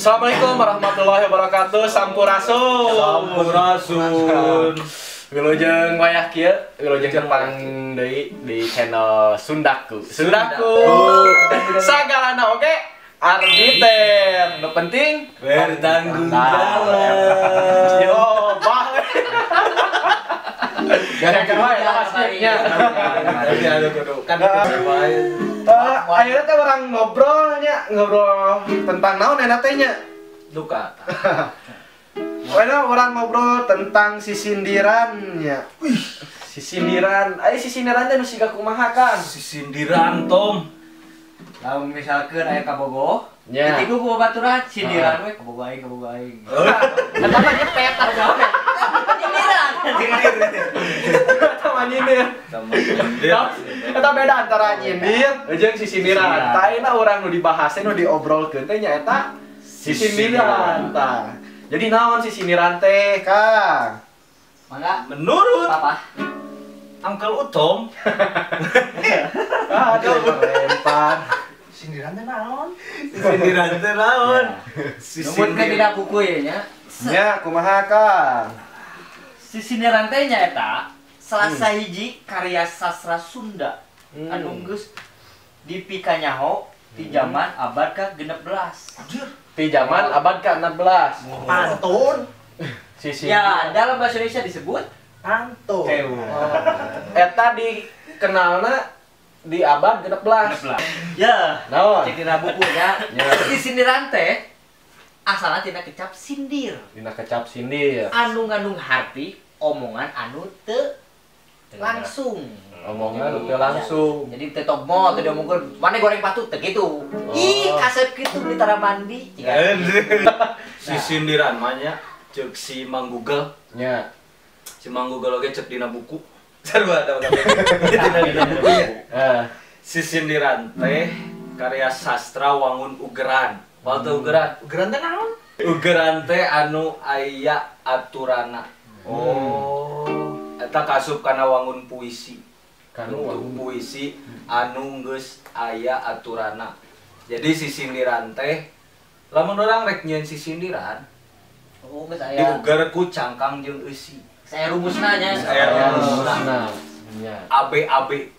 Assalamualaikum warahmatullahi wabarakatuh. Sampurasun. Sampurasun. Wilujeng wayah kieu, wilujeng tepang deui di channel Sundaku. Sundaku. Sagalana oge arbiter. Nu penting bertanggung jawab. Yo, bah. Gara-gara wae lah nya. Kan akhirnya teh orang ngobrol nya, ngobrol tentang naon enak teh nya? Duka. Bueno, orang ngobrol tentang sisindirannya. Wih, sisindiran. Ayo sisindiran teh nu siga kumaha, Kang? Sisindiran, Tom. Lamun misalkeun aya kabogoh, ditigu ku babaturan, sindiran we kabogoh aing, kabogoh aing. Eta mah nyepet atau nyindiran. Eta mah nyindir. Eta beda antara nyindir jeung sisindiran. Tah ayeuna urang nu dibahas nu diobrolkeun teh nyaeta sisindiran tah. Jadi naon sisindiran teh, Kang? Mangga. Menurut Papa Uncle Utom. Aduh, lempar. Sindiran teh naon? Sindiran teh naon? Numun kan dina buku ye nya. Nya kumaha, Kang? Sisindiran teh nyaeta salah sahiji karya sastra Sunda anu geus dipikanyaho di zaman abad ke-16. Anjir. Di zaman abad ke-16. Pantun. Sisi. Ya, dalam bahasa Indonesia disebut pantun. Eta dikenalna di abad ke-16. Ya. Naon? Cek dina buku nya. Sisindiran teh asalna tina kecap sindir. Dina kecap sindir. Anu ngandung harti omongan anu teu langsung. Omongan teu langsung. Jadi teu togmo teu diomongkeun, mane goreng patut teu kitu. Ih, kasep kitu di tara mandi. Sisindiran mah nya ceuk si Mang Google. Nya. Si Mang Google oge ceuk dina buku. Sarua eta dina buku nya. Heeh. Sisindiran teh karya sastra wangun ugeran. Waktu ugeran, ugeran teh naon? Ugeran teh anu aya aturana. Oh. Eta kasup kana wangun puisi. Kanu wangun puisi anu geus aya aturana. Jadi sisindiran teh lamun urang rek nyieun sisindiran, oh geus aya. Diuger ku cangkang jeung eusi. Saya rumusna nya. Saya rumusna. Nya. AB AB.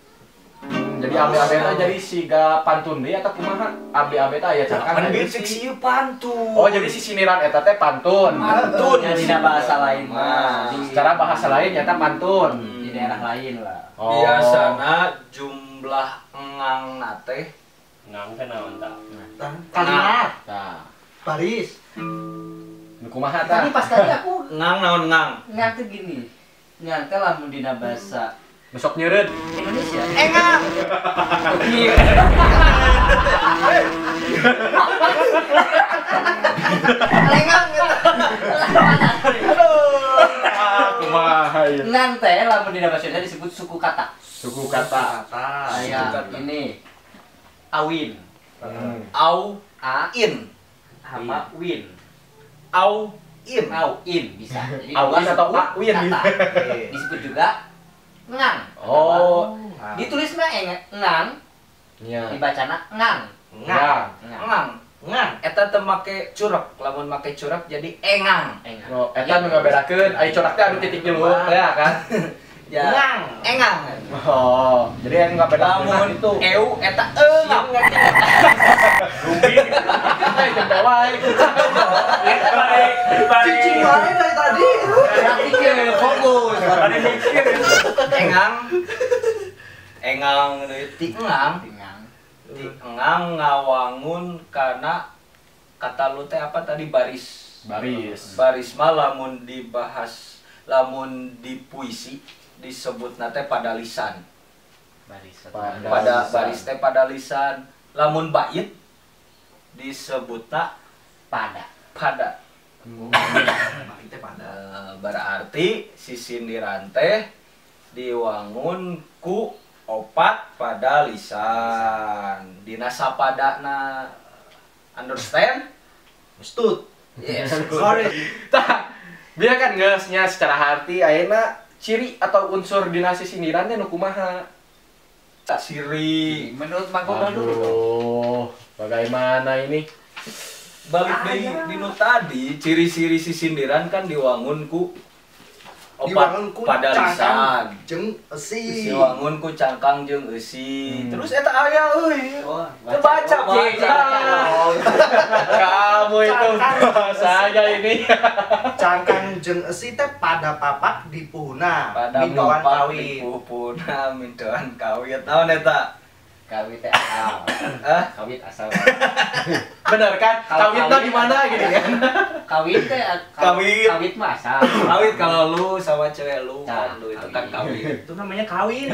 Jadi AB AB na jadi siga pantun deui atau kumaha? AB AB teh aya cangkang. Pan beuh cek sieu pantun. Oh, jadi sisindiran eta teh pantun. Pantun nya dina bahasa lain mah. Secara bahasa lain nyata pantun. Di daerah lain lah. Oh. Biasana jumlah engangna teh ngang teh naon tah? Kalimat. Tah. Baris. Nu kumaha tah? Tadi pas tadi aku ngang naon ngang? Ngang teh gini. Ngang teh lamun dina bahasa besok nyeureut Indonesia. Engang. Lengang gitu. Aduh. Kumaha ieu? Ngang teh lamun dina bahasa Indonesia disebut suku kata. Suku kata. Kayak ini. Awin. Au a in sama win. Au in. Au in bisa. Jadi awin atau awin disebut juga ngang. Oh. Ditulisna ngang. Nya. Dibacana ngang. Ngang. Ngang. Ngang. Eta teu make curek, lamun make curek jadi engang. Oh, eta nu ngabedakeun ai corak teh anu titik di luhur teh kan. Ya. Ngang, engang. Oh, jadi anu ngabedakeun lamun itu. Eu eta eungap. Rumit. Eh, jempe wae. Cicing wae dari tadi. Perhatikeun fokus. Bari mikir. Engang. Engang deui ti engang. Ti engang ngawangun kana kata lu teh apa tadi baris. Baris. Baris mah lamun dibahas lamun di puisi disebutna teh pada lisan. Baris. Pada baris teh pada lisan. Lamun bait disebutna pada. Pada. Bait teh pada. Berarti sisindiran teh diwangun ku opat pada lisan. Dina sapadana. Understand? Mestut. Yes. Sorry. Tah, biar kan geus nya secara harti ayeuna ciri atau unsur dina sisindiran teh nu kumaha? Ciri. Menurut Mang Google dulu. Aduh, bagaimana ini? Balik deui dinu tadi ciri-ciri sisindiran kan diwangun ku opat padalisan jeung eusi. Diwangun ku cangkang jeung eusi. Terus eta aya euy. Teu baca baca. Kamu itu saya ini. Cangkang jeung eusi teh pada papak di puhuna, mindoan kawit. Puhuna mindoan kawit. Naon eta? Kawit teh asal. Hah? Kawit asal. Bener kan? Kawitnya di mana gitu kan? Kawit teh kawit. Kawit mah asal. Kawit kalau lu sama cewek lu kan lu itu kan kawit. Itu namanya kawin.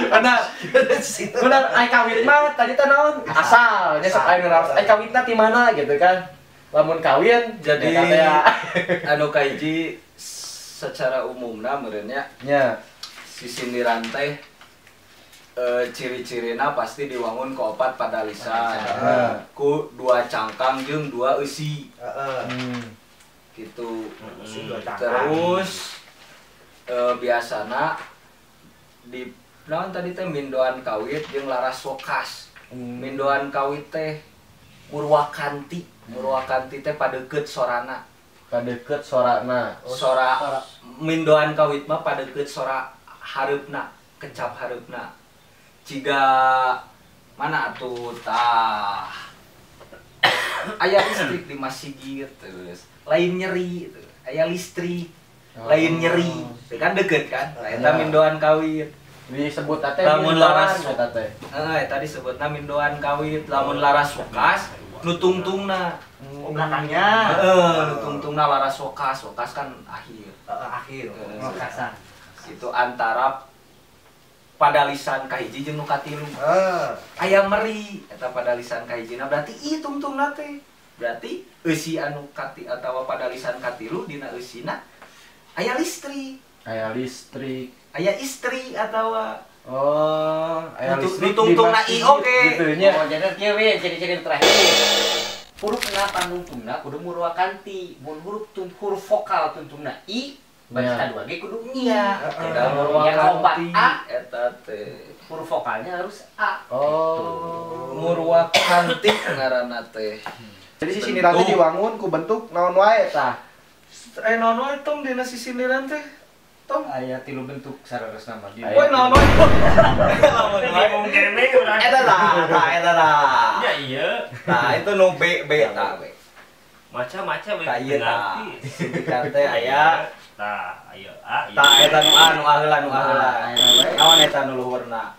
Benar. Benar, ai kawit mah tadi teh naon? Asal. Nya sok aya nu raos. Ai kawitna di mana gitu kan? Lamun kawin jadi anu kahiji secara umumna meureun nya. Nya. Sisindiran teh ciri-cirina pasti diwangun ku opat padalisan, ku dua cangkang jeung dua eusi. Gitu. Terus biasana di naon tadi teh mindoan kawit jeung laras wokas. Mindoan kawit teh murwakanti, murwakanti teh padeukeut sorana. Padeukeut sorana. Sora mindoan kawit mah padeukeut sora hareupna, kecap hareupna. Ciga mana atuh tah aya listrik di masjid terus lain nyeri tuh aya listrik lain nyeri kan deket kan eta mindoan kawit disebut teh lamun laras eta teh heeh eta disebutna mindoan kawit lamun laras wokas nu tungtungna belakangnya heeh nu tungtungna laras wokas wokas kan akhir akhir wokasan itu antara padalisan kahiji jeung nu katilu. Aya meri eta padalisan kahijina berarti ieu tungtungna teh. Berarti eusi anu kati atawa padalisan katilu dina eusina aya listrik. Aya listrik. Aya istri atawa oh, aya listrik. Nu tungtungna i oge. Gitu nya. Oh, jadi kieu we ciri-ciri terakhir. Hurufna panungtungna kudu murwakanti. Mun huruf huruf vokal tungtungna i baca dua ge kudu nya. Murwakanti A eta teh. Huruf vokalnya harus A. Oh, murwakanti ngaranna teh. Jadi sisindiran teh diwangun ku bentuk naon wae tah? Naon wae tong dina sisindiran teh? Tong aya tilu bentuk sararesna mah. Woi naon wae? Lamun wae. Eta lah, tah eta lah. Ya iya. Tah itu nu B B tah B. Macam-macam tah ieu tah. Sindiran teh aya tah ayo A tah eta nu A nu A heula nu A heula. Naon eta nu luhurna?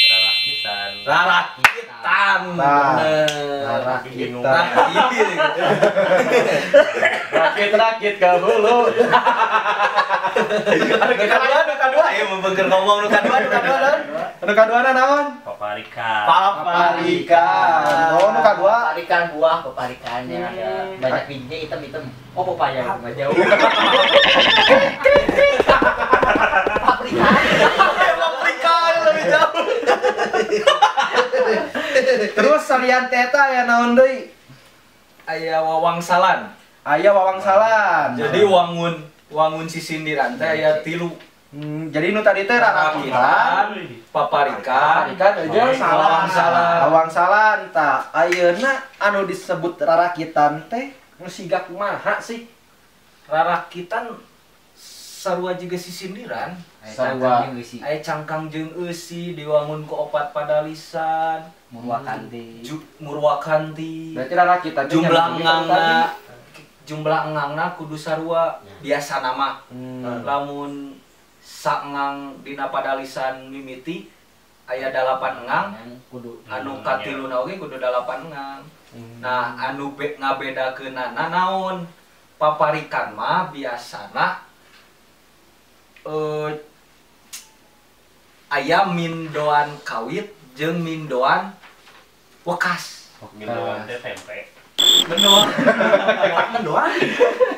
Rarakitan. Rarakitan. Bener. Rarakitan. Rakit-rakit ke hulu. Nu kadua, nu kadua ya membengker ngomong nu kadua, nu kadua naon? Nu kaduana naon? Paparikan. Paparikan. Oh, nu kadua. Paparikan buah, paparikan yang ada banyak bijinya hitam-hitam. Oh, pepaya itu mah jauh. Paprika. Paprika lebih jauh. Terus salian teh eta aya naon deui? Aya wawangsalan. Aya wawangsalan. Jadi wangun sisindiran teh aya tilu. Jadi nu tadi teh rarakitan, paparikan, paparikan jeung wawangsalan. Wawangsalan tah ayeuna anu disebut rarakitan teh nu siga kumaha sih? Rarakitan sarua jiga sisindiran, sarua aya cangkang jeung eusi diwangun ku opat padalisan, murwakanti. Murwakanti. Berarti rarakitan jumlah engangna kudu sarua biasa nama. Lamun saengang dina padalisan mimiti aya 8 engang kudu anu katiluna oge kudu 8 engang. Nah, anu ngabedakeunana naon? Paparikan mah biasana aya mindoan kawit jeung mindoan wekas. Mindoan teh tempe. Mendoan. Mendoan.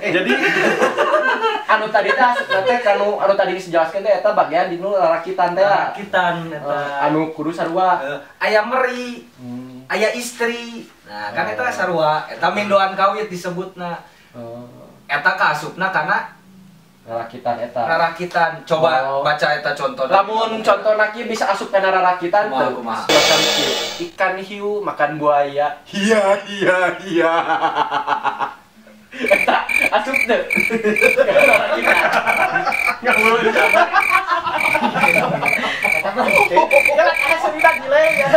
Jadi anu tadi teh teh kanu anu tadi dijelaskeun teh eta bagian dinu rarakitan teh. Rarakitan eta. Anu kudu sarua. Aya meri, aya istri. Nah, kan eta sarua, eta mindoan kawit disebutna. Eta kaasupna kana Rarakitan eta. Rarakitan. Coba baca eta contoh. Lamun contohna kieu bisa asup kana rarakitan teu. Ikan hiu makan buaya. Iya iya iya. Eta asup teu. Rarakitan. Enggak boleh. Ya kan cerita gile ya.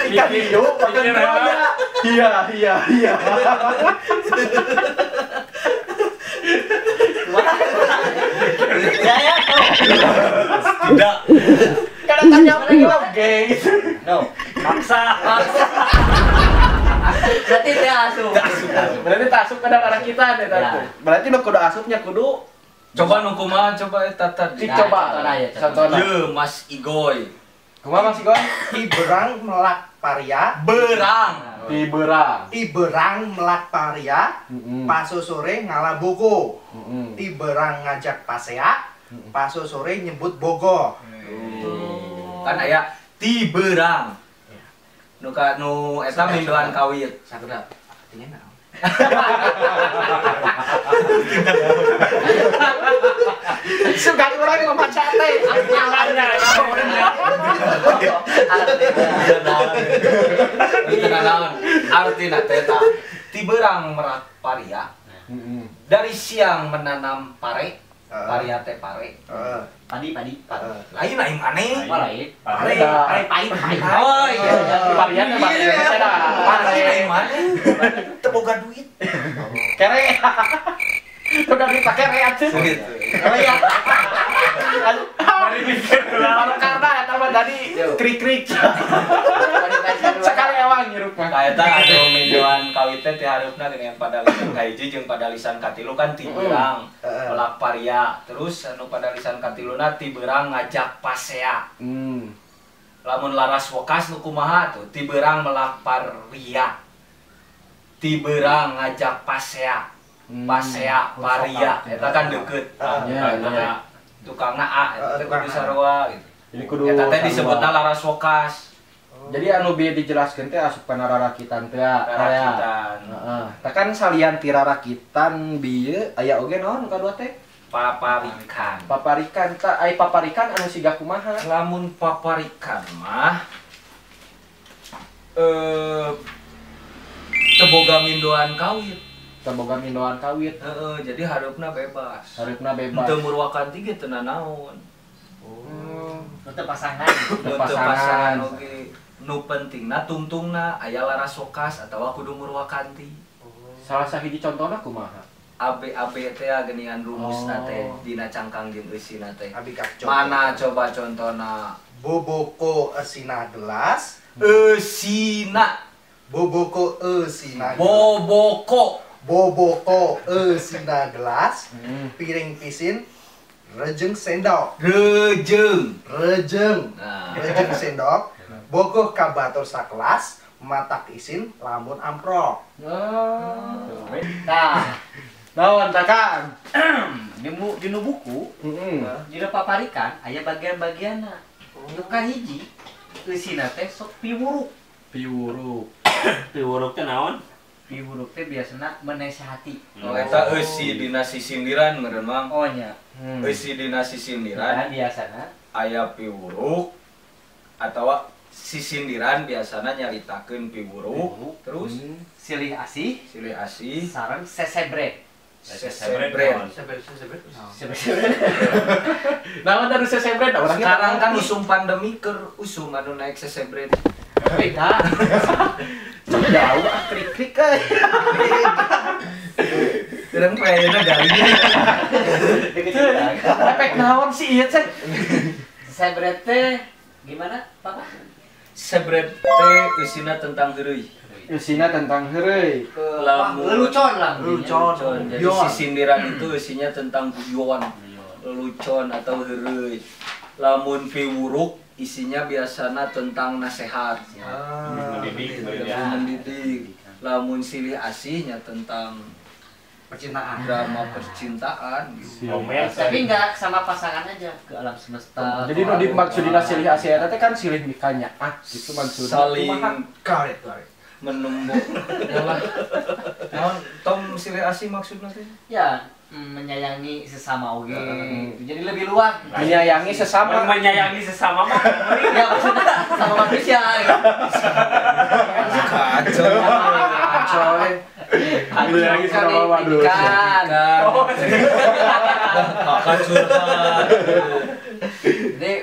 Ikan hiu makan buaya. Iya iya iya. Ya ya. Tidak. Karena tanya oke. No. Maksa. Berarti teh asup. Berarti teh asup kana rarakitan eta teh. Berarti nu kudu asupnya kudu coba nu kumaha coba eta tadi. Coba. Contohna. Ye Mas Igoy. Kumaha Mas Igoy? Iberang melak paria. Berang. Tiberang. Tiberang melak paria. Paso sore ngalah bogo. Tiberang ngajak pasea. Paso sore nyebut bogo. Kan aya tiberang. Nu ka nu eta mindoan kawit. Sakedap. Artinya naon? Suka urang membaca teh. Artina teh ta. Tiberang merak paria. Dari siang menanam pare. Paria teh pare. Padi padi. Lain lain maneh. Lain. Pare pare pahit pahit. Oh iya. Paria teh pare. Pare lain maneh. Teu boga duit. Kere. Teu boga duit pake re atuh. Gitu. Mari mikir lah. Karena eta mah tadi krik-krik. Sekali ewang nyirup mah. Ka eta anu mindoan kawit teh hareupna geuningan padalisan kahiji jeung padalisan katilu kan tiberang melak paria. Terus anu padalisan katiluna tiberang ngajak pasea. Lamun laras wekas nu kumaha tuh tiberang melak paria. Tiberang ngajak pasea. Pasea paria eta kan deket. Iya. Tukangna A eta teh kudu sarua gitu. Jadi kudu eta teh disebutna laras wekas. Jadi anu bieu dijelaskeun teh asup kana rarakitan teh. Rarakitan. Heeh. Tah kan salian ti rarakitan bieu aya oge naon nu kadua teh? Paparikan. Paparikan tah ai paparikan anu siga kumaha? Lamun paparikan mah teu boga mindoan kawit. Teu boga mindoan kawit. Heeh, jadi hareupna bebas. Hareupna bebas. Teu murwakanti ge teu nanaon. Oh. Teu pasangan. Teu pasangan oge. Nu pentingna tungtungna aya laras wekas atawa kudu murwakanti. Salah sahiji contohna kumaha? AB AB teh geuningan rumusna teh dina cangkang jeung eusina teh. Mana Mana coba contohna? Boboko eusina gelas, eusina. Boboko eusina. Boboko. Boboko eusina gelas, piring pisin, rejeng sendok. Rejeng. Rejeng. Nah. Rejeng sendok. Bogoh ka batur sakelas, matak isin lamun amprok. Tah. Naon tah Kang? Dinu buku, dina paparikan aya bagian-bagianna. Nu kahiji eusina teh sok piwuruk. Piwuruk. Piwuruk teh naon? Piwuruk teh biasana menasehati. Oh, eta eusi dina sisindiran meureun Mang. Oh nya. Eusi dina sisindiran biasana aya piwuruk atawa sisindiran biasana nyaritakeun piwuruk, terus silih asih, silih asih sareng sesebret. Sesebret. Sesebret. Naon anu sesebret urang sekarang kan usum pandemi keur usum anu naik sesebret. Beda. Jauh ah krik-krik euy. Urang kayaknya garing. Efek naon sih ieu teh? Sesebret teh gimana, Papa? Sebret teh eusina tentang heureuy. Eusina tentang heureuy. Lelucon lah. Lelucon. Jadi sisindiran itu isinya tentang guyon, lelucon atau heureuy. Lamun piwuruk isinya biasana tentang nasehat. Mendidik, mendidik. Lamun silih asihnya tentang percintaan, drama percintaan gitu. Tapi enggak sama pasangan aja, ke alam semesta. Jadi nu dimaksudna silih asih eta teh kan silih mikanya. Ah, gitu maksudna. Saling karet menumbuk. Yalah. Naon tom silih asih maksudna teh? Ya, Menyayangi sesama oge. Jadi lebih luas. Menyayangi sesama. Menyayangi sesama mah. Ya maksudnya sama manusia. Kacau. Kacau. Menyayangi sesama manusia. Oh. Kakak curhat. Jadi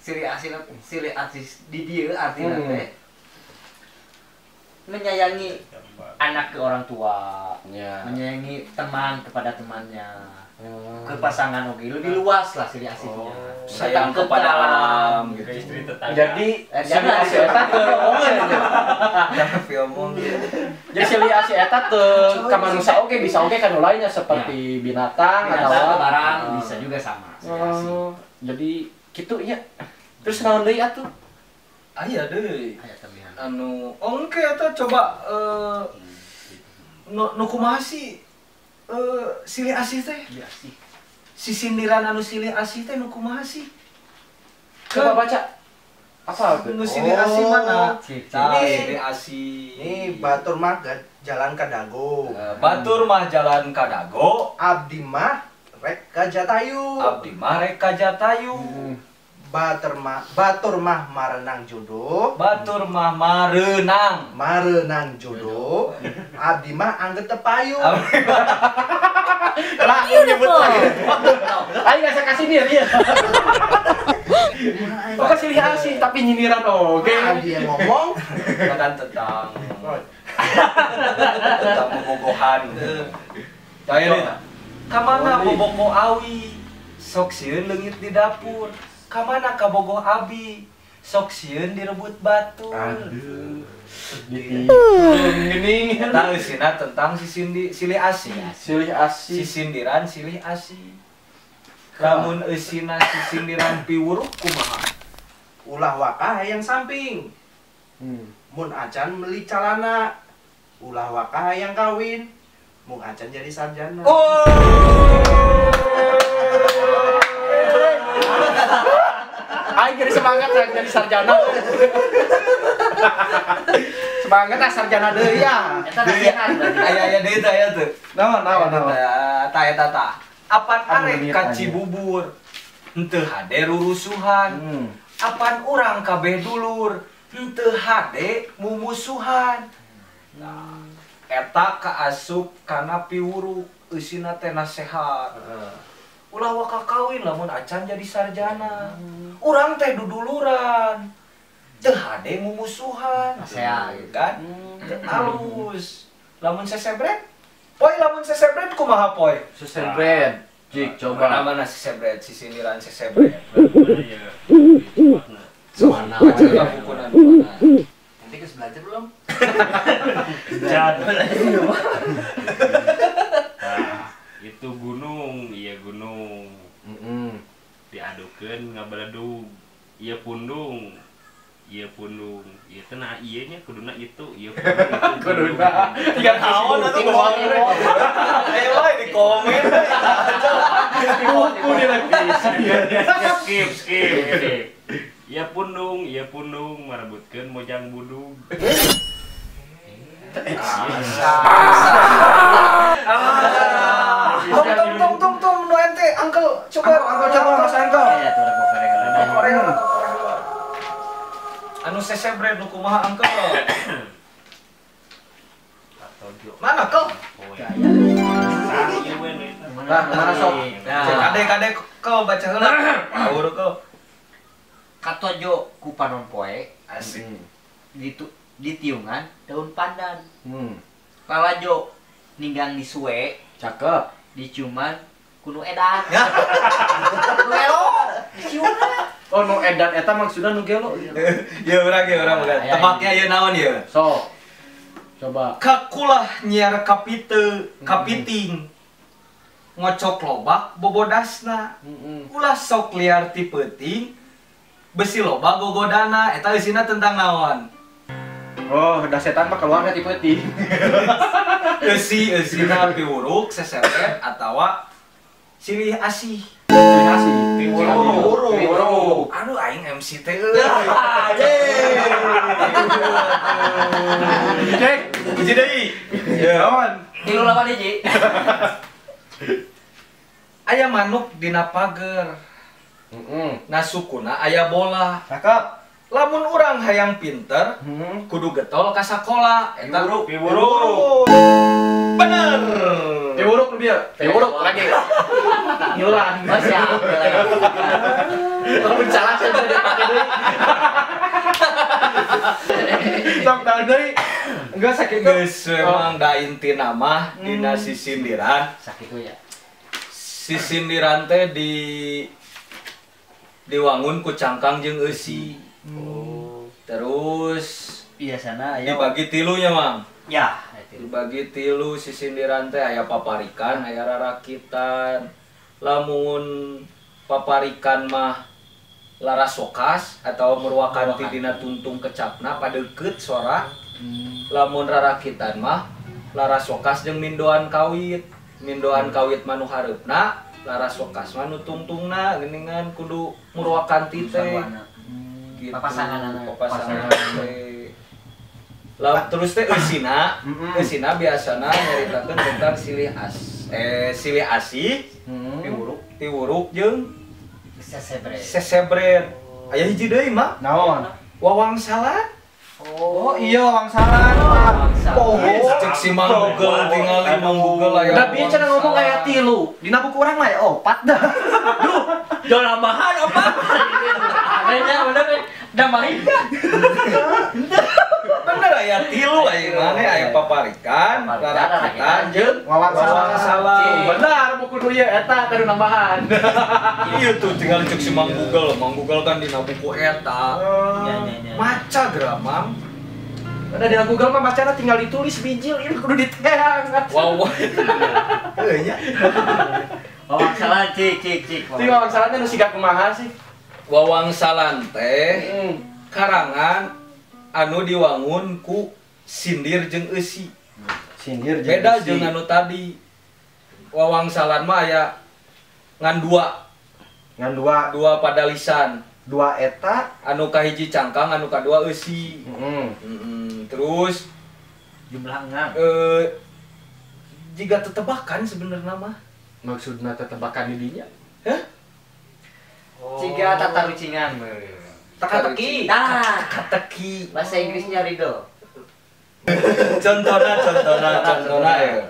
silih asih di dieu artinya teh menyayangi anak ke orang tua, ya. Menyayangi teman kepada temannya, ke pasangan oke, lebih luas lah silih asihnya. Oh, sayang kepada alam, gitu. Ke istri tetangga. Jadi silih asih eta teu omong. Jadi silih asih eta teu ka manusia oke, bisa oke kan lainnya seperti binatang atau barang bisa juga sama silih asih. Jadi kitu nya. Terus naon deui atuh? Aya deui. Anu, ongke eta coba nu kumaha sih silih asih teh? Si sindiran anu silih asih teh nu kumaha sih? Coba baca. Apa tuh? Nu silih asih mana? Silih asih. Ini batur mah jalan ka Dago. Batur mah jalan ka Dago, abdi mah rek ka Jatayu. Abdi mah rek ka Jatayu. Batur mah marenang jodoh. Batur mah marenang. Marenang jodoh. Abdi mah angget tepayu. Lah nyebut lagi. Aing enggak saya kasih dia. Kok silih asih tapi nyindiran oge. Abdi yang ngomong kan tentang bobogohan. Tah ka mana bobogo awi? Sok sieun leungit di dapur. Kamana kabogoh abi? Sok sieun direbut batur. Aduh. Geuning. Eta eusina tentang silih asih. Silih asih. Sisindiran silih asih. Lamun eusina sisindiran piwuruk kumaha? Ulah waka hayang samping. Mun acan meuli calana. Ulah waka hayang kawin. Mun acan jadi sarjana. Oh. Aing jadi semangat jadi sarjana. Semangat ah sarjana deui ya. Eta nasihat. Aya deui teh aya teu. Naon naon naon. Ta eta tah. Apan arek ka Cibubur. Henteu hade rurusuhan. Apan urang kabeh dulur. Henteu hade mumusuhan. Nah, eta kaasup kana piwuruk eusina teh nasehat. Ulah waka kawin lamun acan jadi sarjana. Urang teh duduluran. Teu hade mumusuhan. Nasehat gitu kan. Teu alus. Lamun sesebret, poy lamun sesebret kumaha poy? Sesebret. Jik coba. Mana-mana sesebret, sisindiran sesebret. Mana? Coba bukuna mana. Nanti geus belajar belum? Jan. Itu gunung, iya gunung. Diadukeun ngabaledug. Iya pundung. Iya pundung. Iya teh nah ieu nya kuduna itu, iya pundung. Kuduna. 3 tahun atuh bohong. Eh wae di komen. Buku direvisi. Skip, skip. Iya pundung marebutkeun mojang budug. Tung nu ente uncle coba uncle coba Mas uncle. Iya tuh rek korek. Anu sesebret nu kumaha uncle? Mana kau? Nah, mana sok? Kade kau baca heula. Awur kau. Katojo ku panon poe. Asik. Di tiungan daun pandan. Lalajo ninggang di suwe. Cakep. Diciuman kuno edan. Nu gelo diciuman. Oh nu edan eta maksudna nu gelo. Ya urang bukan. Tebaknya ieu naon ieu? Sok. Coba. Kakulah nyiar kapite, kapiting. Ngocok lobak bobodasna. Ulah sok liar ti peuting. Besi loba gogodana eta eusina tentang naon? Oh, dah setan mah keluarnya ti peuting. Eusina piwuruk seseret atawa silih asih. Silih asih. Piwuruk. Piwuruk. Aduh aing MC teh euy. Cek, hiji deui. Ya, naon? Tilu lawan hiji. Aya manuk dina pager. Nah sukuna aya bola. Cakep. Lamun urang hayang pinter, kudu getol ka sakola. Eta Piwuruk. Bener. Piwuruk lebih ya. Piwuruk lagi. Nyulan. Oh siap. Kalau salah saya bisa dipake deui. Sok tahu deui. Enggak sakit geus emang da intina mah dina sisindiran. Sakitu ya. Sisindiran teh di diwangun ku cangkang jeung eusi. Oh. Terus biasana aya dibagi tilunya, Mang. Ya, dibagi tilu sisindiran teh aya paparikan, aya rarakitan. Lamun paparikan mah laras sokas atau murwakanti dina tuntung kecapna padeukeut sora. Lamun rarakitan mah laras sokas jeung mindoan kawit. Mindoan kawit mah nu hareupna, laras sokas mah nu tungtungna geuningan kudu murwakanti teh. Gitu. Papasangan teh. Lah terus teh eusina, eusina biasana nyaritakeun tentang silih silih asih, piwuruk jeung sesebret. Sesebret. Aya hiji deui mah. Naon? Wawangsalan. Oh iya wawangsalan. Oh, cek si Mang Google tingali Mang Google aya. Da bieu cenah ngomong aya tilu. Dina buku urang mah aya opat dah. Duh, jangan nambahan apa? Anehnya bener nambahin. Bener aya tilu aya maneh aya paparikan, rarakitan jeung wawangsalan. Benar buku nu ieu eta tadi nambahan. Iya tuh tinggal cek si Mang Google, Mang Google kan dina buku eta. Maca geura Mang. Ada di Google mah macana tinggal ditulis bijil, ini kudu diteang. Wow. Heuh nya. Wawangsalan cik cik cik. Ti wawangsalan teh nu siga kumaha sih? Wawangsalan teh karangan anu diwangun ku sindir jeung eusi. Sindir jeung beda jeung anu tadi. Wawangsalan mah aya ngan dua. Ngan dua. Dua pada lisan. Dua eta anu kahiji cangkang, anu kadua eusi. Terus jumlah ngang. Jika tetebakan sebenarnya mah. Maksudna tetebakan di dinya? Hah? Oh. Jika tatarucingan. Teka-teki. Nah, teka-teki. Bahasa Inggrisnya riddle. Contohna ya.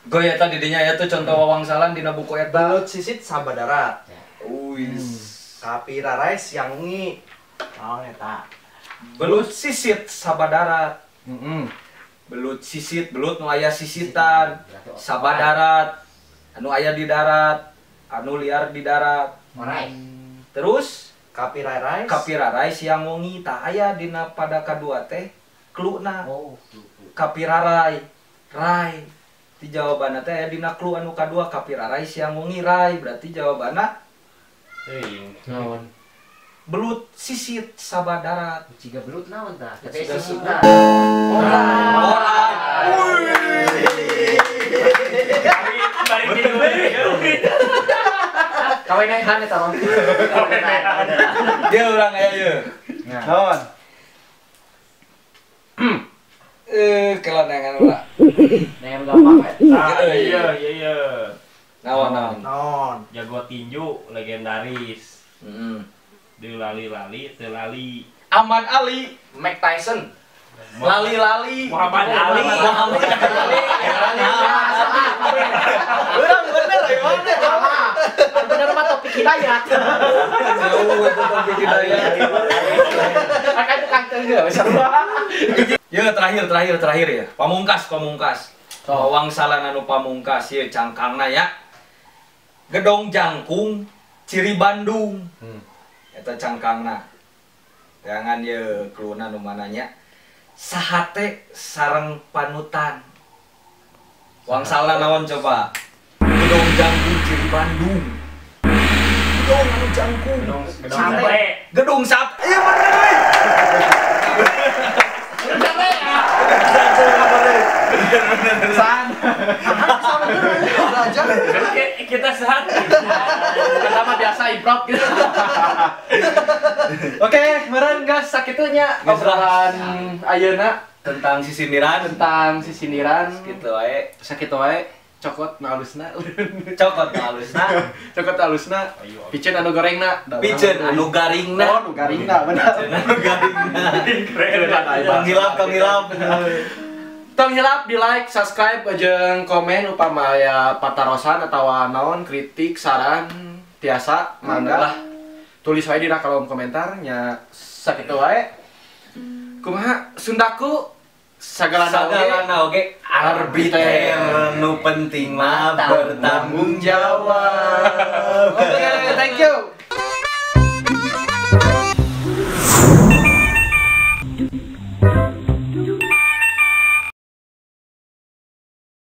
Goy eta di dinya ya tuh contoh wawangsalan dina buku eta. Belut sisit sabadarat. Wis. Kapirarai siang wengi. Naon eta? Belut sisit sabadarat. Belut sisit, belut nu aya sisitan, sabadarat, anu aya di darat, anu liar di darat. Orai. Terus kapirarai, kapirarai siang wengi tah aya dina pada kadua teh kluna. Oh, kapirarai, rai. Ti jawabanna teh aya dina klu anu kadua kapirarai siang wengi rai, berarti jawabanna naon? Belut sisit sabadarat. Jika belut naon tah? Tapi Siga sisitna. Orai. Kawenehan eta mah. Dia urang aya ieu. Naon? Kelenengan ulah. Nengan gampang. Iya iya. Naon naon. Naon? Jago tinju legendaris. Deui lali-lali, teu lali. Ahmad Ali, Mike Tyson, lali-lali, Muhammad Ali. Muhammad Ali. Urang bener ya mana? Salah. Bener mah topik hidayat. Jauh itu topik hidayat. Akan tukang teu sarua. Ya terakhir ya. Pamungkas. Wawangsalan anu pamungkas ieu cangkangna ya. Gedong jangkung ciri Bandung. Eta cangkangna. Jangan ye kluna nu mananya. Sahate sareng panutan. Wangsalan naon coba? Gedong jangkung ciri Bandung. Gedong anu jangkung. Gedong sate. Gedung sate. Iya bener euy. Bener. San. Belajar. Kita sehat. Pertama biasa improv gitu. Oke, meureun geus sakitu nya obrolan ayeuna Tentang sisindiran tentang sisindiran gitu wae. Sakitu wae. Cokot nu alusna. Cokot nu alusna. Cokot alusna. Piceun anu gorengna. Piceun anu garingna. Oh, nu garingna bener. Piceun anu garingna. Tong hilap, tong hilap. Tong hilap di like, subscribe, jeung komen upama aya patarosan atawa naon kritik, saran tiasa mangga lah. Tulis wae dina kolom komentar nya sakitu wae. Kumaha Sundaku sagalana oge arbiter nu penting mah bertanggung jawab.